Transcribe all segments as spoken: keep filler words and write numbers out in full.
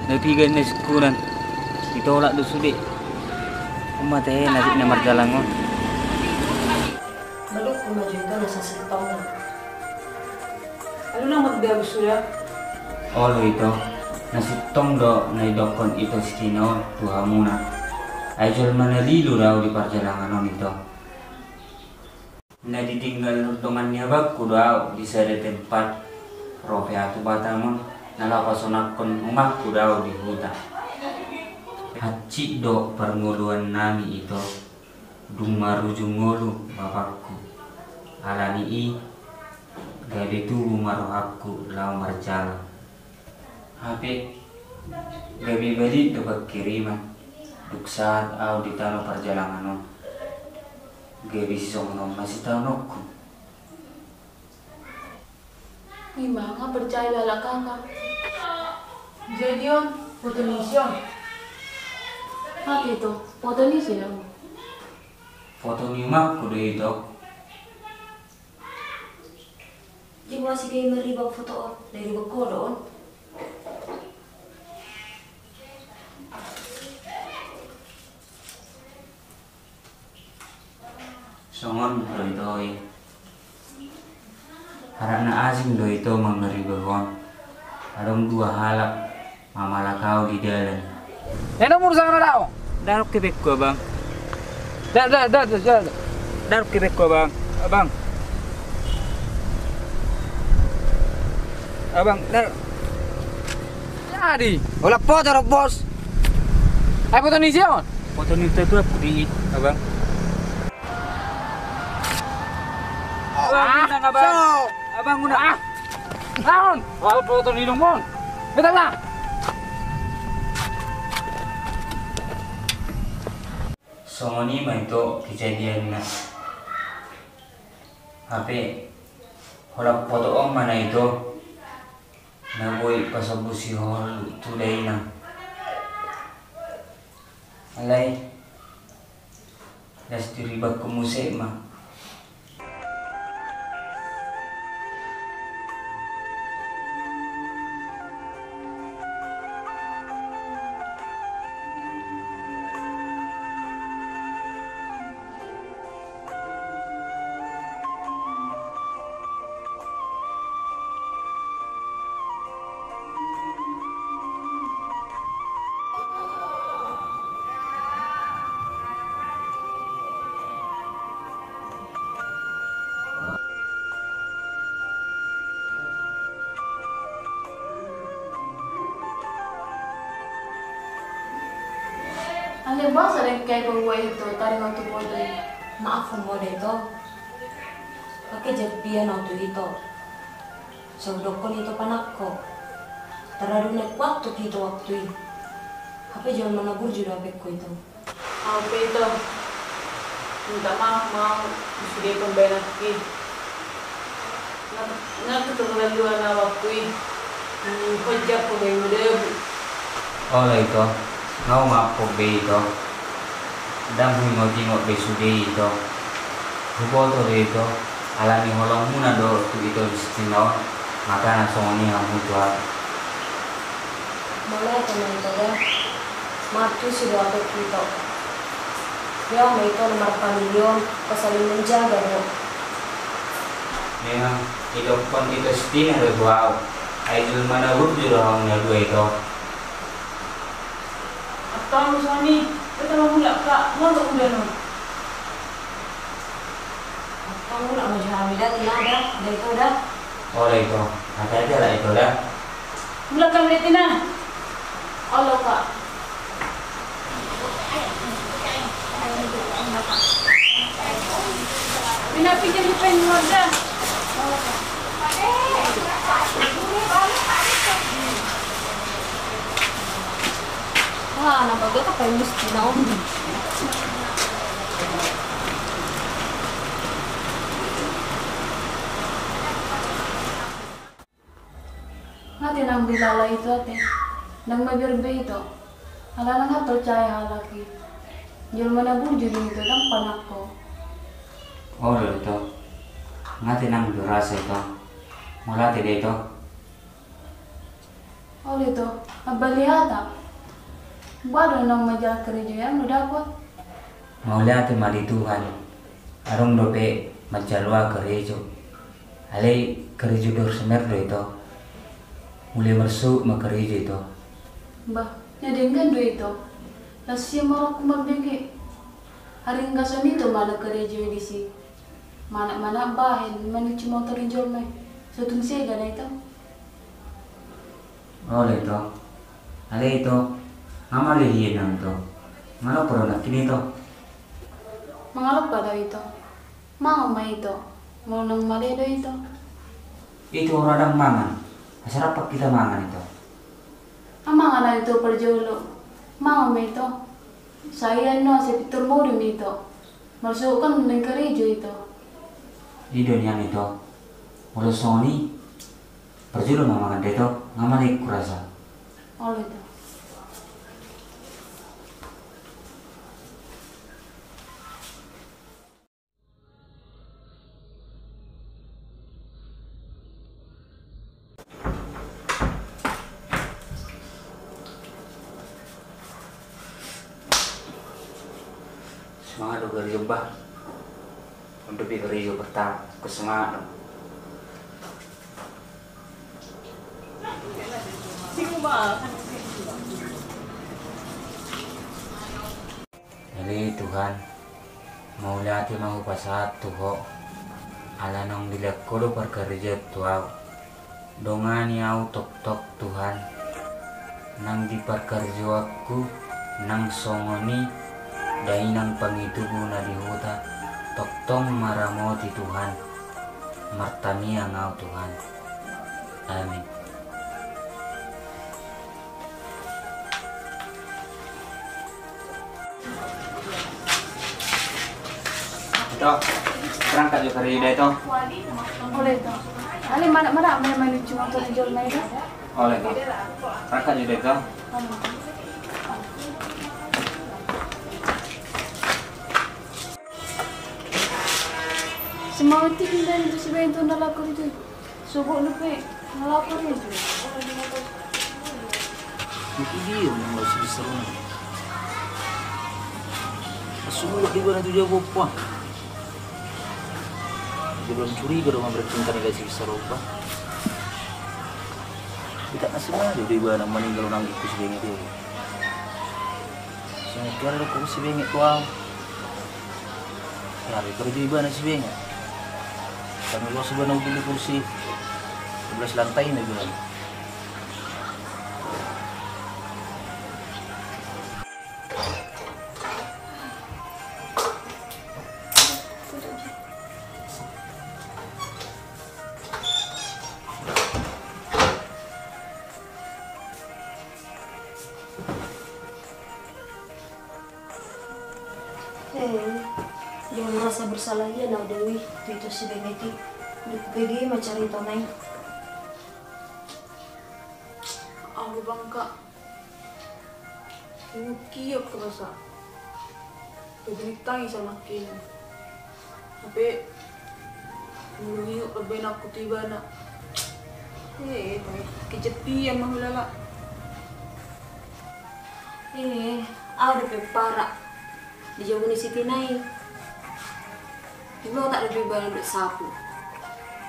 Na piga na sungkunan, ditolak do sude. Uma tahe nasib na marjalang on. Madungkon ma jo ito na sasintongna. Alu na mardabu suda. Olo ito, na sintong do na didokkon ito si Tina on tu hamuna. Ai jolma na lilu do au di parjalangan on ito. Na ditinggal dongan ni abangku do au di sada tempat. Ro pe au tu Batam on, na laho pasonangkon umangku do au di huta. Hansit do parngoluan nami ito. Dung marujung ngolu bapakku. Alani i gabe tubu ma rohangku laho marjalang. Hape gabe balik do pangkiriman. Dung sahat au di tano parjalangan on, gabe sisongon on ma sitaononku. Ima nga percaya halak kaka. Jadi on, foto ni ise on? Apa itu? Foto ni ise on? Foto ni umangku do ito. Jadi masih dia meribau foto on, dari beko do on. Songon do ito i. Halak na asing do ito mangaribahon. Adong dua halak mamalak au di dalan. Eno mursa na dao. Darok ke bekku abang. Da da da da da. Darok ke bekku abang. Abang. Abang, dar. Jadi. Ola foto do bos. Ai foto ni ise on? Foto ni tuaku di abang. Abang, ah, unang, abang. So. Abang, unang. Ah. Naon? Wal foto ni dong on. Betul lah. Songon i ma ito kejadianna. Hape holan foto on ma na ito na boi pasombu sihol tu dainang. Alai las diribakku muse ma. Alai boasa dengke ahu paboa ito taringot tu foto i? Maaf, Om, da ito. Pake japian ahu tu ito. So hudokkon ito panakko. Terlalu naik waktu ito waktu i. Hape jolma na burju do apekku ito. Ahu pe ito, minta maaf ma ahu di sude pambahenanki. Nga, nga keterlaluan ahu waktu i. Hmm, hojak pambahen madabu. Olo ito, nga umaaphon be ito. Ndang huingotingot be sude ito. Huboto do ito, alani holongmuna do tu ito di si Tina on, makana songon i hamu tu ahu. Molo ito ma ito da, martusi do ahu tu ito. Ia ma ito na marpamili on, pasaling menjaga do. Memang idokkon ito si Tina do tu ahu, ai jolma na burju do hamu na dua ito. Antong songon i, ito ma mulak, Kak, molo udan on. Antong mulak ma jo hami da, Tina da, da ito da. Olo ito, hati-hati halak ito da. Mulak hami da, Tina. Olo, Kak. Tina, pinjam di pen muat da. Wah, na baga ka paingus Tina on. Nga tenang be lala ito ate. Ndang mabiar be ito. Alana nga percaya halak i. Jolma na burju do ito, ndang panakko. Olo ito. Nga tenang be rasa ito. Mauliate da ito. Olo, Ito. Mauliate. Boha do naung manjalo karejo i, ndang dapot? Mauliate ma di Tuhan. Adong dope manjalo ahu karejo. Alai karejo dorsemer do, Ito. Molo marsuhut ma karejo, Ito. Bah, na denggan do, Ito. Las ia ma rohangku marbege. Haringgason Ito manang karejo i disi. Manang-manang bahen manuci motor ni jolma i. So tung sega na, Ito. Olo, Ito. Alai, Ito, nga male hian nami, Ito. Mangalop do nangkin, Ito? Mangalop do ahu, Ito. Mangan ma, Ito. Molo naung male do, Ito. Ito, ro adong mangan. Asa rap hita mangan, Ito. Nga mangan ahu, Ito, parjolo. Mangan ma, Ito. Sai annon asa pintor modom, Ito. Marsuhut kan naeng karejo, Ito. I do nian, Ito. Molo songon i, parjolo ma mangan da, Ito. Nga male hurasa. Olo, Ito. Semangat do karejo, bah. Untuk di karejo pertama, semangat do. Ale Tuhan, mauliate ma hupasahat tu Ho, ala naung dilehon Ho do parkarejoan tu ahu. Dongani ahu tongtong, Tuhan, nang di parkarejoanku, nang songon i dainang pangitubu na di huta, tongtong ma ramoti, Tuhan. Martangiang ahu, Tuhan. Amin. Ito, berangkat jo karejo da, Ito. Olo, Ito. Ale mangan, mangan, mangan, mangan, mangan, mangan, mangan. Olo, Ito. Berangkat jo da, Ito. Semangat tinggi dari itu si Bento na laku itu. Sogot dope, na laku i. Ito dia yang harus bisa rumah. Asal di mana tu jago apa? Dia belum curiga rumah berarti kan dikasih bisa rumah. Kita masih ada di mana meninggal orang itu si Bento. Sanga kira do ko si Benget tu ahu. Kira do kira di ibana si Benget. Kami luas ibana ujung di kursi dua belas lantai na ibana. Eh, dia merasa bersalah ia na doi tu itu si Benget i. Di P G ma carita nai. Ahu bangka. Mungkin ia kerasa. Begitu tangis sama kini. Hape molo ingot pe baen ahu tu ibana. Eh, kejepian ma hulala. Eh, ahu dope parak di jabu ni si Tina i. Dibotak dope ibana dohot sapu.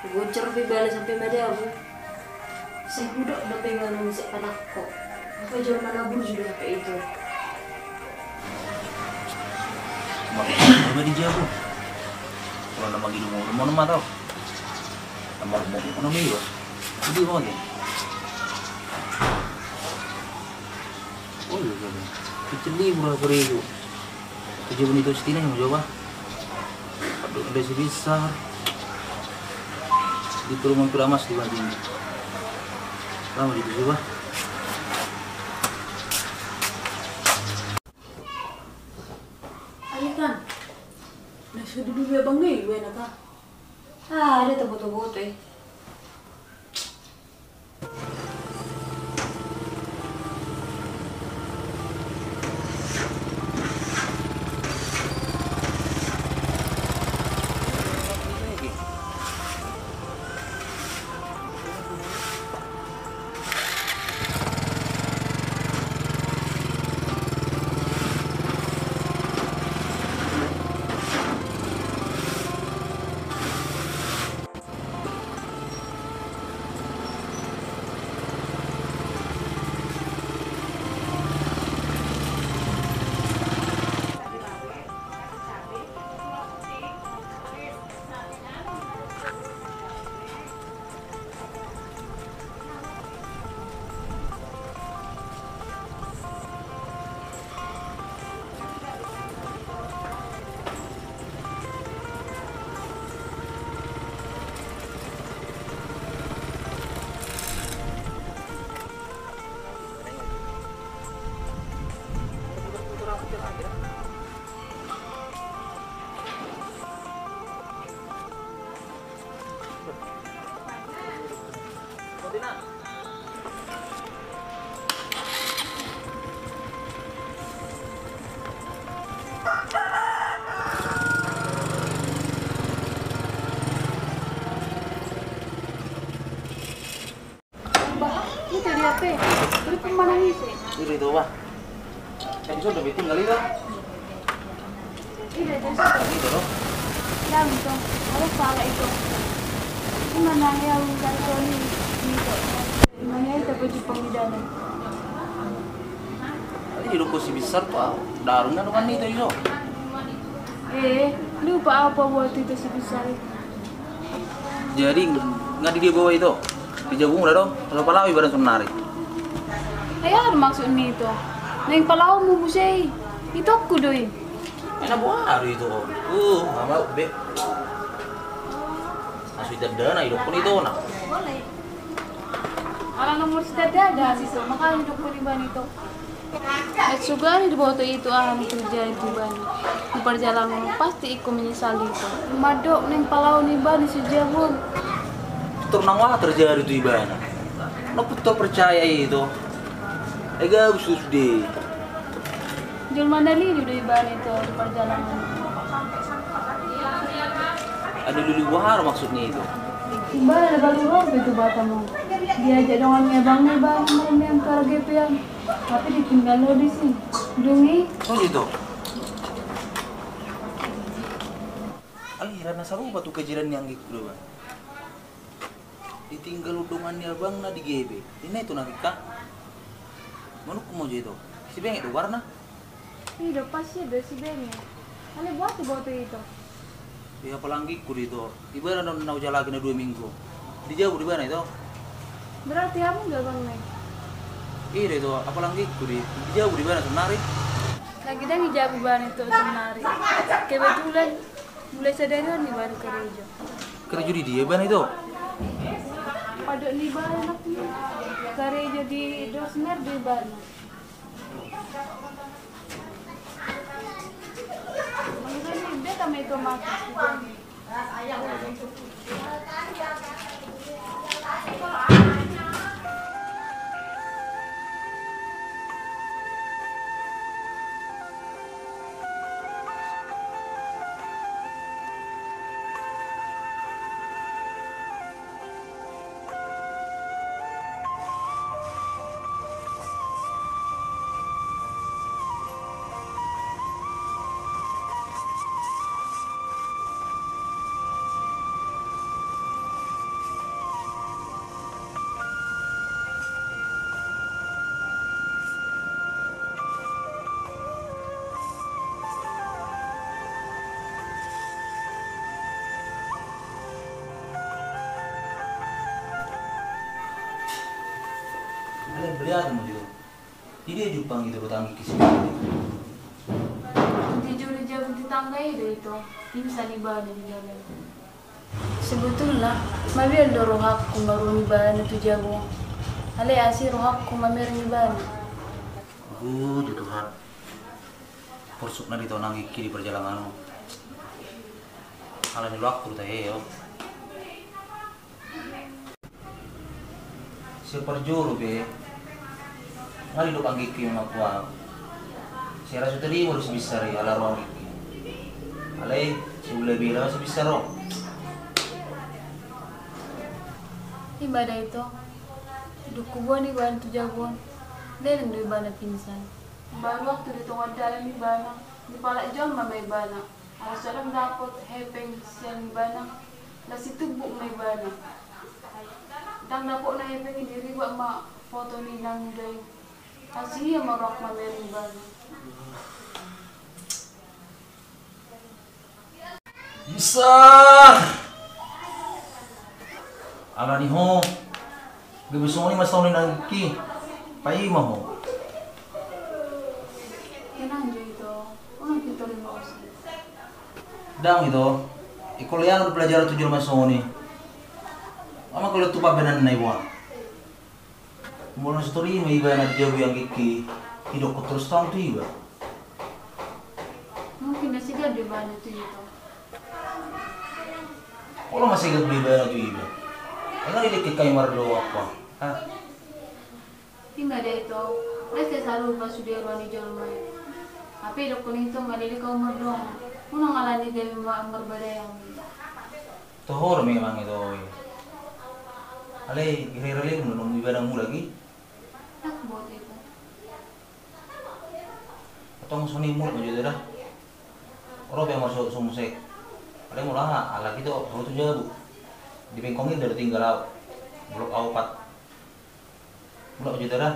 Goncor dope ibana sampe madabu. Sai hudok dope ibana muse panangko. Hape jolma na burju do hape ito. Marhobas ma di jabu. Molo na mangido modom, modom ma tau. Na marhobas modom iba. Jadi modom. Oh iya, iya. Kecil libur aku, Rego. Kerja bonito si Tina, mau coba. Aduh, udah si bisa. Di rumah Piramas di Banting. Lama di coba. Ayo, Tan. Nah, sudah dulu ya, Bang, nih, gue enak, ah. Ah, ada teboto-boto, eh. Iri do, bah. Kan so do betul kali do. Iri do, so. Iri do. Yang itu, harus salah itu. Cuma nanya yang dari Tony itu. Nanya itu baju pengidana. Tadi didok si Besar tu au. Daru na dongan ni tu iso. Eh, lupa apa buat itu si Besar itu. Jadi, nga di dia bawa itu? Di jagung udah dong, kalau palawi barang sonari. Ai aha do maksud ni itu? Naeng palaomu muse i. Itokku do i. Enak buah do itu. Uh, ama be. Asu itandana, idokkon itu na. Ala nomor sitandana itu, makanya idokkon ibana itu. Ai sugari diboto itu aha na terjadi tu ibana. Di parjalanan pasti ingkon menyesali itu. Madok naeng palaoon ibana si jagung. Tor nang aha terjadi tu ibana? Na putar percaya itu. Ega usus de. Jolma na lilu do ibana itu di parjalanan. Ada lilu buhar maksudnya itu. Ibana baru ro pe tu Batam. Diajak dongan ni abangna ibana main ke R G P an. Tapi ditinggal lo di sini. Dungi. Oh gitu. Aliran na sarupa tu kejadian ni anggikku do, Bang. Ditinggal dongan ni abangna di G B. Inna itu nangkin ka. Manukku mau jadi itu. Si Benget do warna. Ih, do pas ya do si Benget. Ale buat tu boto itu. Ya apalagi ku di itu. Ibana na hujalahi na dua minggu. Di jabu di ibana itu. Berarti hamu do abangna i? Ih, do itu apalagi ku di. Di jabu di ibana sonari. Lagi dang di jabu ibana itu sonari. Kebetulan mulai sadari on ibana karejo. Karejo di dia ibana itu? Padok ni ibana. Karejo di Dosmer di ibana. Maksudnya beta ma itu makan. Jadi dia jumpang itu, rutang kisi. Di juri jabu tetangga itu, itu. Ini sani bani di dalam. Sebetulna, mabiar do rohakku marumi ibana tu jabu. Alai asi rohakku mamereng ibana. Oh, ya Tuhan. Porsuk na di tonang iki di perjalanan. Ala ni luakku do tahe, yo. Siparjolo be. Nga didok anggikki ma tu au. Sera so tarimo do si Besar i ala ro anggikki. Alai, siula bela si Besar ro. Ima da ito. Dung huboan ibana tu jabu on. Leleng do ibana pingsan. Baru waktu di tonga dalan ibana. Dipalak jolma ma ibana. Ala so dang dapot hepeng sian ibana, las situmbuk ma ibana. Dang dapotna hepeng i, diribak ma foto ni inangna i. Asi ia ma rohak mamereng ibana. Bisa. Ala ni ho. Gabe songon i ma songon i nangkin. Paima ho. Tenang jo ito. Unang pintor i ma usi. Dang ito. Ingkon lean do pelajaran tu jolma songon i. Ama kalo tu pabenanna i boa. Molo na so tarima ibana di jabu i anggikki, idokkon torus tong tu iba. Mungkin na sigabe ibana tu ito. Olo ma sigabe ibana tu iba. Nga didengke hami mardoa, ha? Ima da ito, las sarupa sude roha ni jolma i. Hape idokkon ito nga didengke hami mardoa. Unang ala ni gabe marbadai hami. Toho do memang ito i. Alai, ira-ira leleng do nunga ibana mulak i. Ndang huboto ito. Tong songon i, mulak ma jo ito da. Ro pe au marsogot so muse. Alai molo aha, alak i do, songon tu jabu. Di bengkong i do tinggal au. Mulak au pat. Mulak ma jo ito da.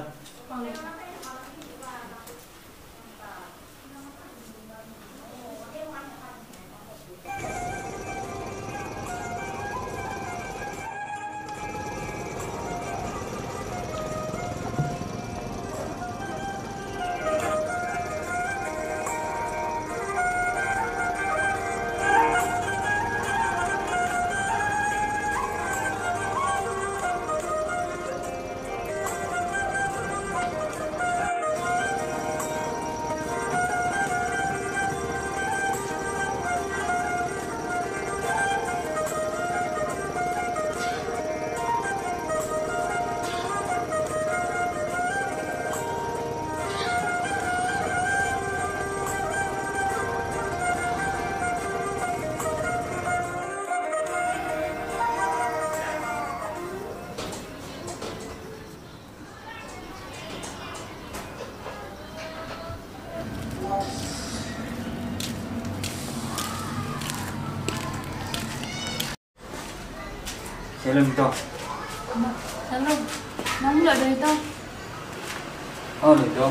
Salam, Ito. Salam. Naeng mulak do, Ito? Olo, Ito.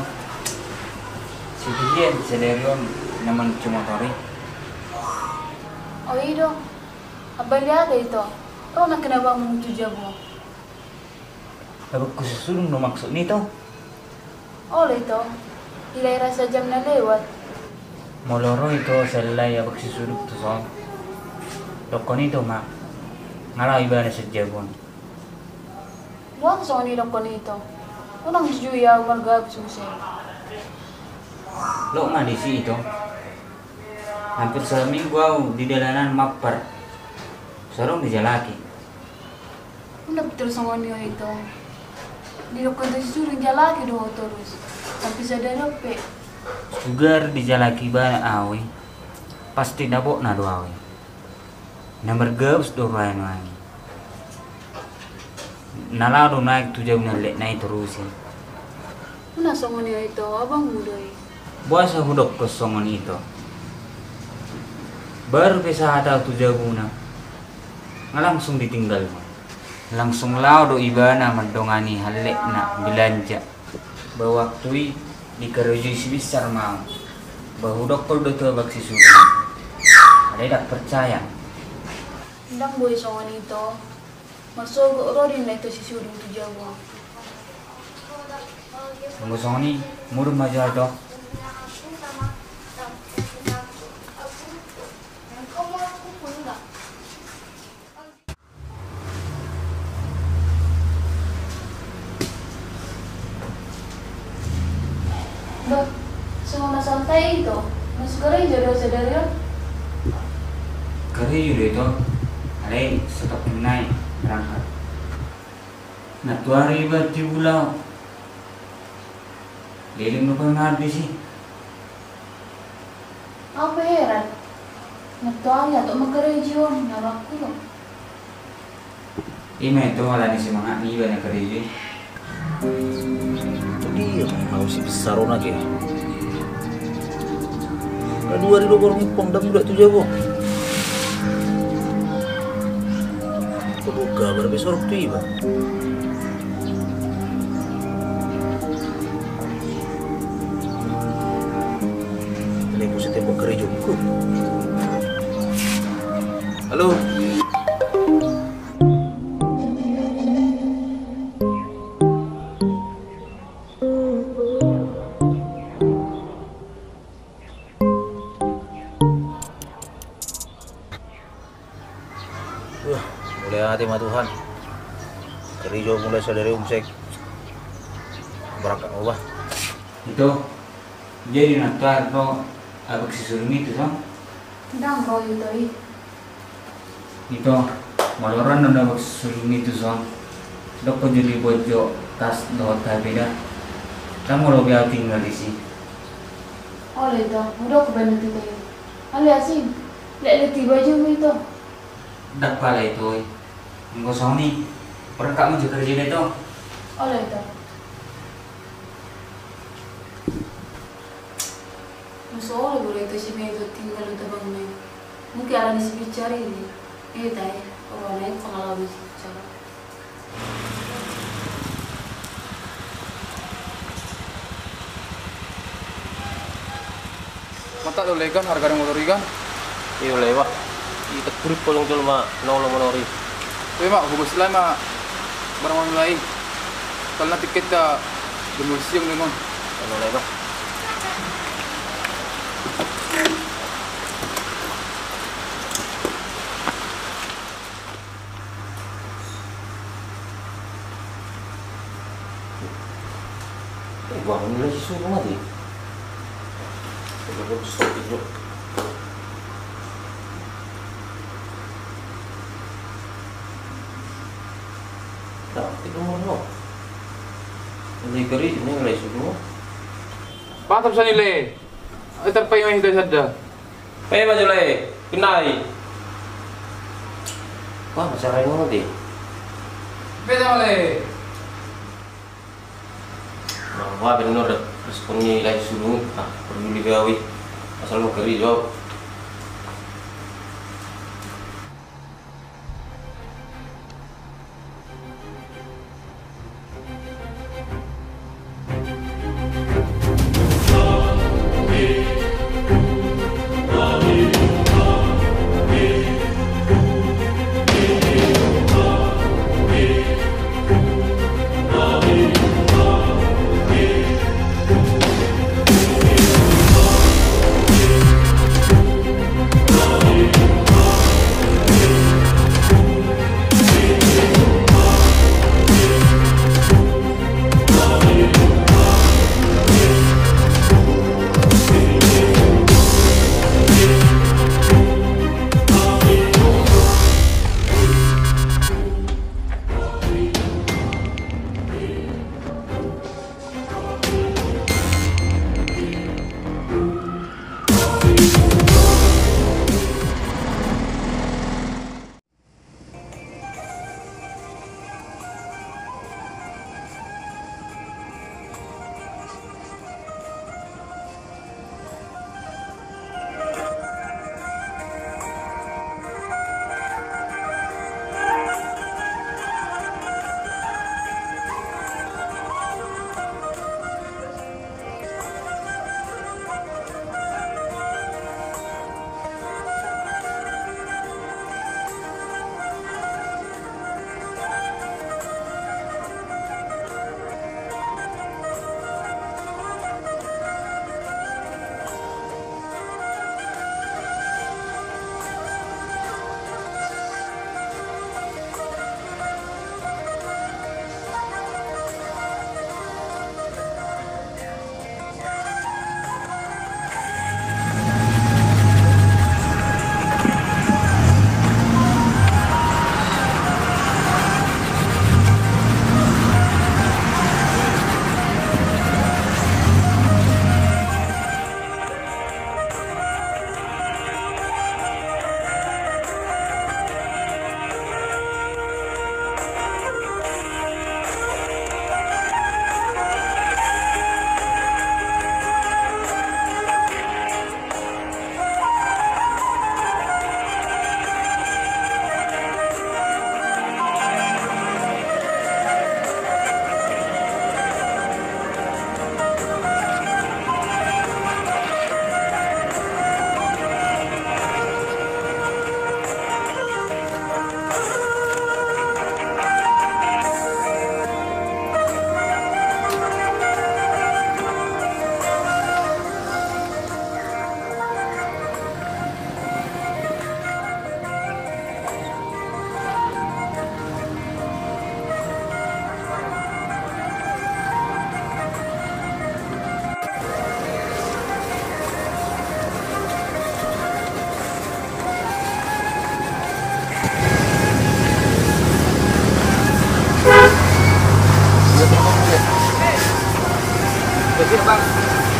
Sian dia sadari on na manucu motor i? O, i do. Abaliada, Ito. Ro nangkin abangmu tu jabu? Abangku si Sudung do maksudna, Ito? Olo, Ito. Dilehon i sajam na lewat. Molo ro, Ito, sallai abang si Sudung tuson, dokkon i, Ito, ma, nga lao ibana sian jabu on. Boasa songon i dokkon i, Ito? Unang jujui au margabus muse. Loas ma disi, Ito. Hampir saminggu au di dalanan mampar. So adong dijalaki. Unang pitor songon i, Ito. Didokkon tu si Sudung jalaki do ho torus. Sampe sadari on pe. Sugar dijalaki ibana au i. Pasti dapotna do au i. Na margabus do rohana nuaeng i. Na lao do naeng tu jabu ni hallekna i torus i. Unang songon i, Ito, abangmu do i. Boasa hudokkon songon i, Ito? Baru pe sahat au tu jabuna, nga langsung ditinggal ma. Langsung lao do ibana mandongani hallekna belanja. Ba waktu i dikarejoi si Binsar ma au. Ba hudokkon do tu abang si Sudung. Alai ndang percaya. Ndang boi songon i, Ito. Marsogot ro ninna, Ito, si Sudung tu jabu on. Anggo songon i, mudun ma jo au, Ito. Bah, songon na santai, Ito. Na so karejo do sadari on? Karejo do, Ito. Alai so tongkin nai berangkat. Nantoari iba di bulao. Leleng do pe mangan disi. Au pe heran. Nantoari hatop ma karejo on, na rohangku do. Ima, Ito, alani semangat ni iba na karejo i. Jadi, ima, au si Binsar on age. Nga dua ari do borngin pong ndang mulak tu jabu. Tabo kabar be sorok tu iba. Ini buset, tembak karejo ku. Halo. Wah, mauliate ma Tuhan. Karejo mulai sadari on muse. Berangkat au bah. Ito, jadi nantoari ro abang si Sudung i tuson? Ndang ro, Ito, i. Ito, molo ro annon abang si Sudung i tuson, dokkon jo dibuat jo tas dohot H P da. Ndang molo be au tinggal disi. Olo, Ito, hudokkon baen tu Ito i. Alai asing, leklek tu i bajumu, Ito. Ndang pala, Ito, i. Anggo songon i, berangkat ma jo karejo da, Ito. Olo, Ito. Soro bolo ita si meja tinggal di tabang nai. Mungkin ala ni si bicara ini. Ita e, orang lain pengalaman si bicara. Mata do legan harga motor ikan. Iyo lewa. Ita kurit polong jolma na olo motor i. Tapi mak hubus lai ma barang mulai. Kalau nanti kita demul siang dengan. Kalau lewa. Eh, bangun lagi suruh mati. Coba gue stop dulu. Nah, itu nomor lo. Ini keri, ini mulai suruh. Mantap sanile. Ai tarpaima hita sada. Paima jolo e, pinai. Wah, masalah ini nanti. Beda le. Nah, wah, benar respon ni lai suruh. Ah, peduli gawe. Asal mau kerja.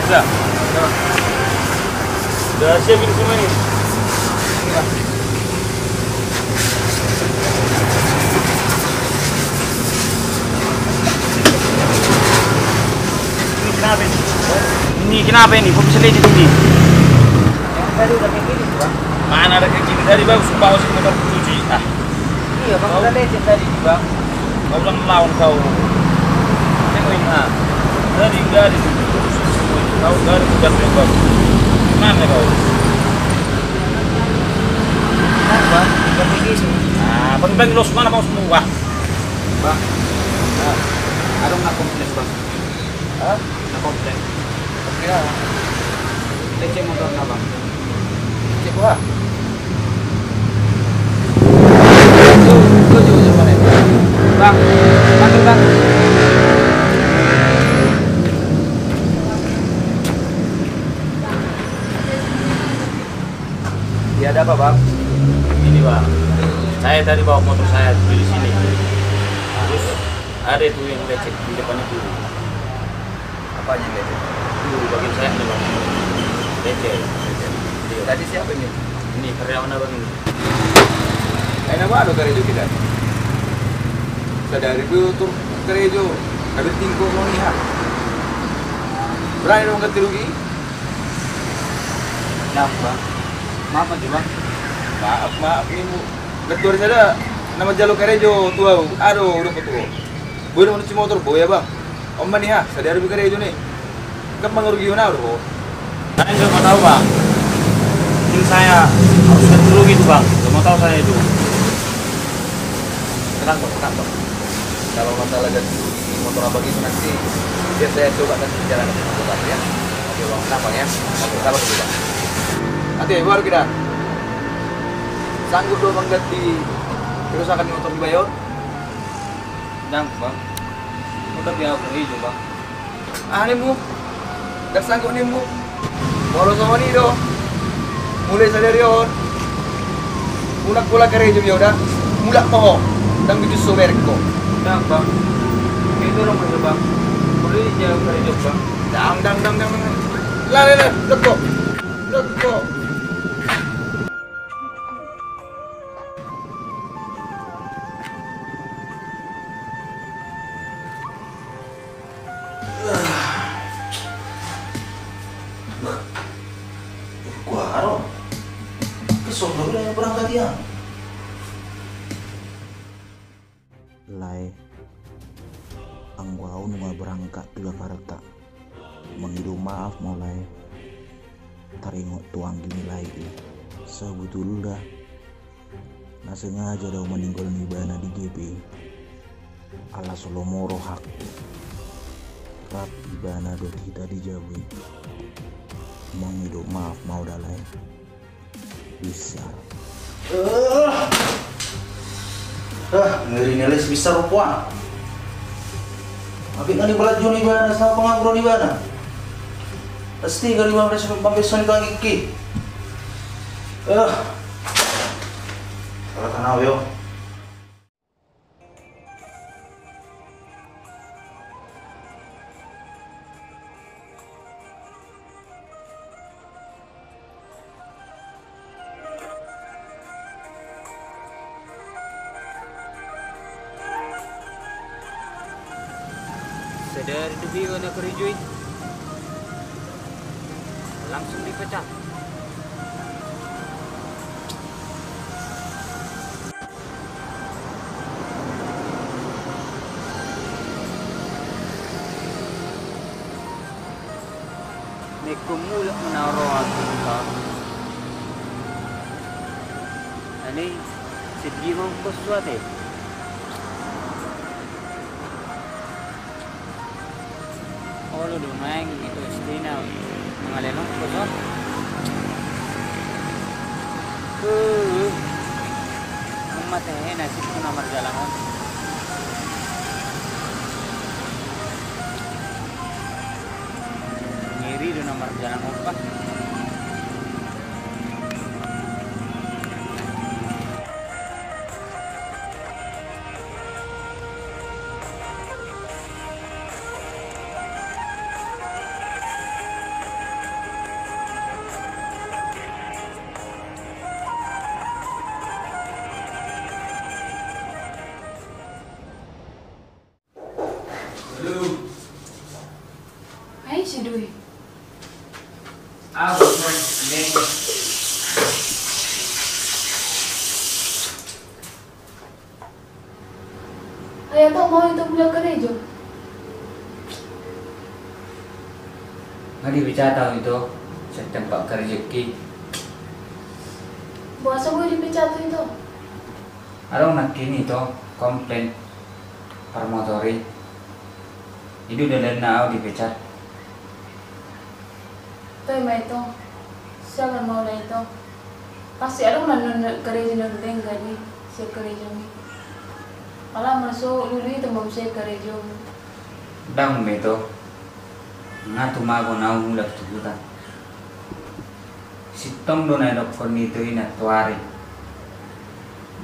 Sudah. Sudah siap ini semua ini. Kenapa ini? Ini kenapa ini? Kok bisa lecet ini? Yang tadi udah kayak gini tuh, Bang. Mana ada kayak gini? Tadi bagus, bawa si motor cuci. Ah. Iya, Bang, udah lecet tadi, Bang. Kau ulang lawan kau. Tengok ini, ah. Tadi nggak ada. Kau nggak ada hujan yang bagus. Mana kau? Nah, Bang, udah kayak gini. Ah, Bang, Bang, los mana kau semua? Bang. Ah. Ada nggak komplain, Bang? Hah? Na komplain. Komplain aha? Lecet motorna, Bang. Lecet aha? Tuh, tuh, tuh, tuh, mana? Bang, atur, Bang. Iya, ada apa, Bang? Ini, Bang. Saya tadi bawa motor saya di sini. Terus ada itu yang lecet di depan itu. Apanya yang lecet? Itu bagian sayapnya, Bang. Lecet. Lecet. Iya. Tadi siapa ini? Ini karyawan abang ini. Enak banget lo karejo kita. Sadari gue tuh karejo. Tapi tingko mau nih, ha. Berani dong ganti rugi? Maaf, Bang. Maaf aja, Bang. Maaf, maaf, Ibu. Ketua sada nama jalo karejo tuau. Aduh, udah ketua. Boleh mau cuci motor, boleh ya, Bang. Om mani ha, sadari bikarejo nih. Kan mangarugi hona do. Saya nggak mau tahu, Bang. Mungkin saya harus ganti rugi itu, Bang. Nggak mau tahu saya itu. Tenang, Bang, tenang, Bang. Kalau masalah ganti rugi motor abang itu nanti biar saya coba nanti bicara dengan Bang, ya. Oke, Bang, tenang, Bang, ya. Oke, sabar dulu, Bang. Nanti baru kita sanggup do mangganti kerusakan di motor di Bayon. Ndang, Bang. Udah biar aku aja, Bang. Ah, nimmu. Ndang sanggup nimmu. Molo songon i do. Mulai sadari on. Mulak pola karejo dia udah. Mulak ma ho. Ndang bijus so merek ko. Ndang, Bang. Kayak itu orang kerja, Bang. Boleh dia karejo, Bang. Ndang, ndang, ndang, ndang, ndang. Lah, lah, lah. Leko. Leko. Kuaro. Kesel dulu yang berangkat ya. Lae, anggo au nunga berangkat tu Jakarta. Mangido maaf ma au, Lae. Taringot tu anggi ni Lae i. Sabutulna na sengaja do au maninggalhon ibana di G P. Ala so lomo rohangku. Rap ibana dohot hita di jabu i. Mangido maaf ma au da, Lae. Bisa. Ah, ngeri ni, Les, bisa rupa. Abit nani balajo ni ibana sama pangangguran ibana. Pasti kali mambeson, mambeson itu anggiki. Ah. Salah tanah yo. Sadari tu bigo na karejo i langsung dipecat. Mekko mulak ma na ro aku ka. Ani, sedih ma ungkos suate. Olo do maeng itu istina mangalehon ungkos on. Uh, mate nasibku na marjalang on. Ngeri do na marjalang on, Pak. Halo. Hai, Dui. Au, Bang. Ai ito, mau ito mulak karejo? Nga dipecat au ito, sian tempat karejoki. Boasa boi dipecat au ito? Adong nangkin ito, komplain promotor i. I do dalanna au dipecat. Toe ma ito, sabar ma ula ito. Pasti adong na, na, na karejo na denggan i sian karejomi. Ala marsogot do ito muse karejomi. Ndang be ito, nga tumagon au mulak tu huta. Sintong do na didokkon ni ito i nantoari.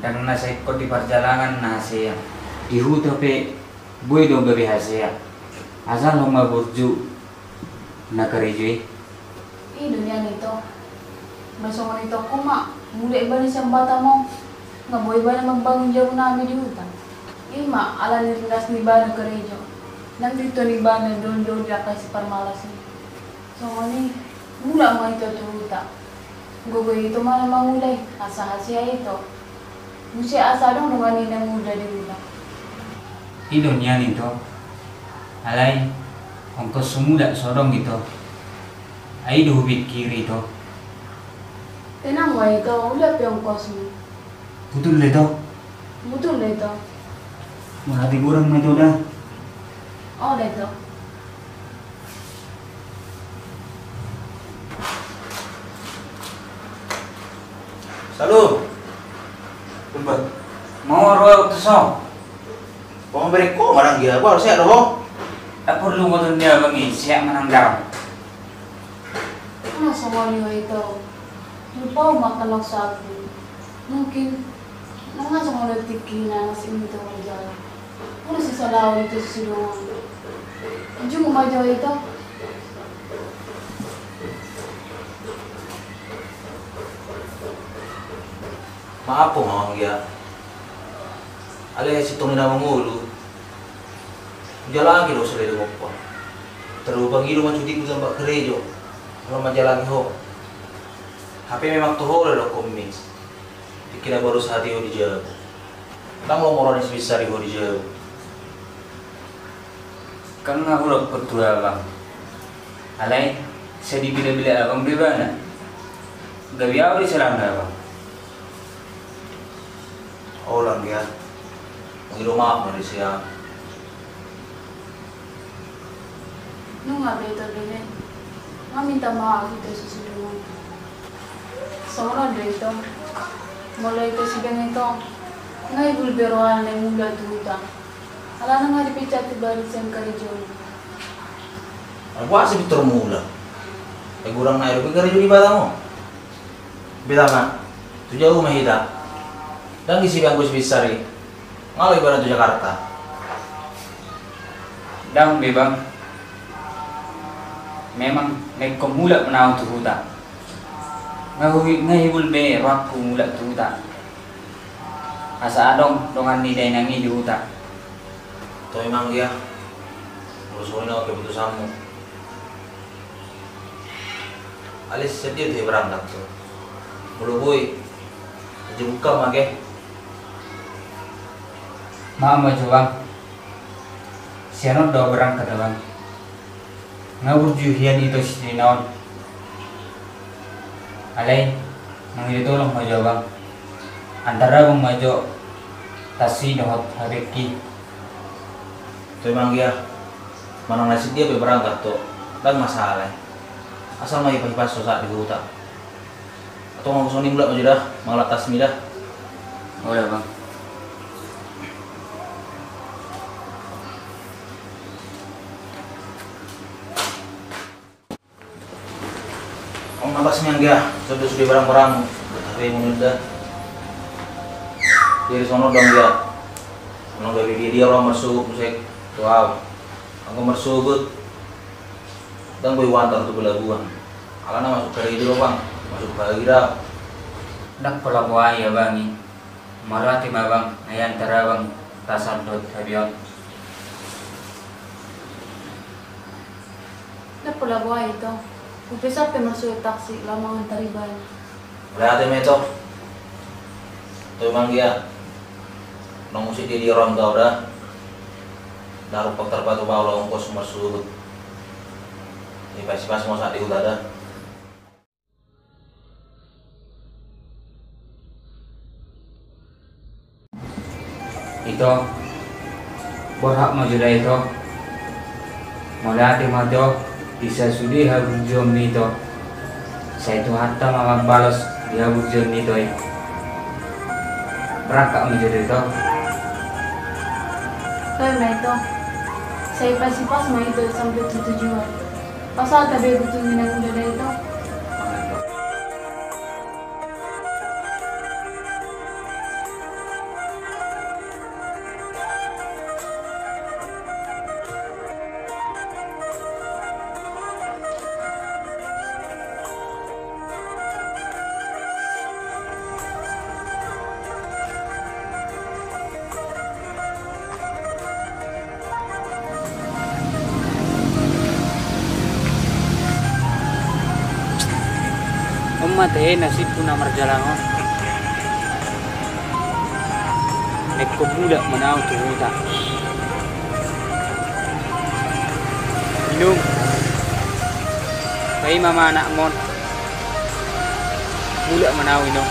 Ndang na sai ingkon di parjalangan na hasea. Di huta pe boi do gabe hasea. Asal ho ma burju na karejo i. I do nian ito. Ba songon ito ho ma, mulak ibana sian Batam on. Nga boi ibana mambangun jabu nami di huta. I ma ala ni ringgas ni ibana karejo. Ndang diingot ibana dol-dol di angka siparmalas i. Songon i, mulak ma ito tu huta. Gogo ito ma na mangula i, asa hasea ito. Muse asa adong dongan i na mangula di huta. I do nian ito. Alai ongkos mulak so adong ito. Ai do hupikiri ito. Tenang ma ito, ula pe ongkosmu. Butul do ito? Butul do ito. Mauliate godang ma ito da. Olo ito. Salu. Tumba. Mau ro tu so. Pambereng ho manang dia, baru sehat do ho. Ndang porlu godang dia bang i, sehat manang daong. Nga songon i ito. Lupa ma kena sapi. Mungkin nunga songon i tingki na nasi minta marjalan. Udah sisa lawan itu si dongan. Ujung ma jo ito. Maaf ho ma manang dia. Alai sintong ni na mangolu. Jala agi do sore do moppa. Terlalu pangido ma cuti ku tempat karejo. Kalau manjalaki ho. Hape memang toho do dokkon mi. Tingki na baru sahati ho di jabu. Ndang lomo roha ni si Binsari ho di jabu. Kan nga hudok tu abang. Alai sai dibila-bila abang be ibana. Gabe au di salahna abang. Olo anggia. Mangido maaf ma di sian. Nunga be ito bene. Nga minta maaf ito si sidongan. Songon on do ito. Molo ito sidongan ito. Nga ibul be rohana mulak tu huta. Alana nga dipecat tu bari sian karejo. Boasa pintor mulak? Ai godang na i do pe karejo di Batam on. Beta ma, tu jabu ma hita. Ndang disi be anggo si Binsari. Nga olo ibana tu Jakarta. Ndang be bang. Memang na ingkon mulak ma au tu huta. Nga hu-, nga ibul be rohangku mulak tu huta. Asa adong dongan ni dainang i di huta. Toe ma anggia. Molo songon i na keputusanmu. Alai sadia do berangkat tu? Molo boi, jemput ma ke. Maaf ma jo bang. Sian on do berangkat abang. Nga burju hian ito sitinaon. Alai mangido tolong ma jo abang. Antar abang ma jo tas i dohot habekki. Toe ma anggia. Manang na sadia pe berangkat tu, ndang masalah. Asal ma hipas-hipas so sahat di huta. Atau nga songon i mulak ma jo da, mangalap tasmi da. Olo bang. On ma tasmi anggia, songon i sude barang-barang. Tapi munir da. Jadi songon on do anggia. Nang gabe dia-dia roha marsogot muse tu au. Anggo marsogot. Ndang boi huantar tu pelabuhan. Alana masuk karejo do bang, masuk pagi da. Ndang pola boha i abang i. Mauliate ma bang, na iantar abang tas on dohot habekki on. Pola boha, Ito. Hupe sampe marsuhut taksi laho mangan tariban. Mauliate ma, Ito. Toe manggia. Nunga husik di diron kau da. Daru pang tarpatu bau laho ongkos marsuhut. Ipasipas ma sahat di huta da. Ito, borhat ma jo da, Ito. Mauliate ma, Ito, di sasude haburjuonmi, Ito. Sai Tuhanta ma mambalos di haburjuon ni Ito i. Berangkat ma jo da, Ito. Toe ma, Ito. Sai pasipas ma, Ito, sampe tu tujuan. Pasahat tabe butuh minang udah da, Ito. On ma tahe nasibku na marjalang on. Ingkon mulak ma au tu huta. Inong, paima ma anakmon. Mulak ma au, Inong.